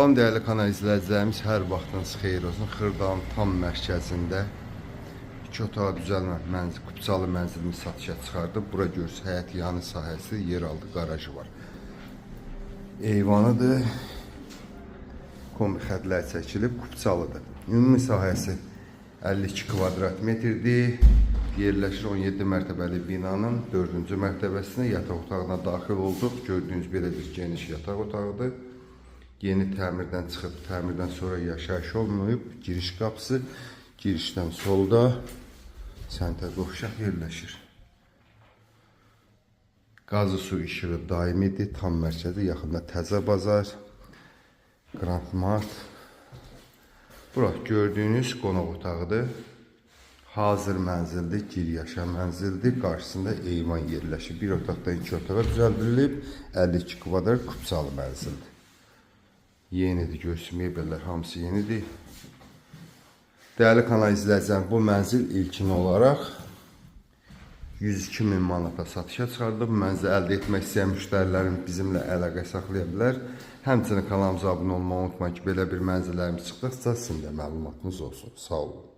Salam dəyərli kanal izləyicilərimiz, hər vaxtınız xeyir olsun. Xırdalanın tam mərkəzində iki otağa düzəlmə mənzil, kupçalı mənzilimiz satışa çıxardı. Bura görürsünüz, həyət yanı sahəsi, yeraltı qarajı var. Eyvanıdır. Kombi xətlər çəkilib, kupçalıdır. Ümumi sahəsi 52 kvadrat metrdir. Yerləşir 17 mərtəbəli binanın 4-cü mərtəbəsinə, yataq otağına daxil olduq. Gördüyünüz belə bir geniş yataq otağıdır. Yeni təmirdən çıxıb, təmirdən sonra yaşayış olmayıb. Giriş qapısı, girişdən solda sanitar qovşaq yerləşir. Qazı, su, işığı daimidir, tam mərkəzi, yaxında Təzə Bazar, Grand Mart. Bura gördüyünüz qonaq otağıdır. Hazır mənzildir, gir yaşa mənzildir. Qarşısında eyvan yerləşir. Bir otaqdan iki otağa düzəldilib, 52 kvadrat kupçalı mənzildir. Yenidir, görsün mebellər hamısı yenidir. Dəyərli kanal izləyicilər, bu mənzil ilkin olaraq 102 min manata satışa çıxarılıb. Mənzili əldə etmək istəyən müştərilərin bizimlə əlaqə saxlaya bilər. Həmçinin kanalımıza abunə olmağı unutmayın ki, belə bir mənzillərimiz çıxdıqca sizin də məlumatınız olsun. Sağ olun.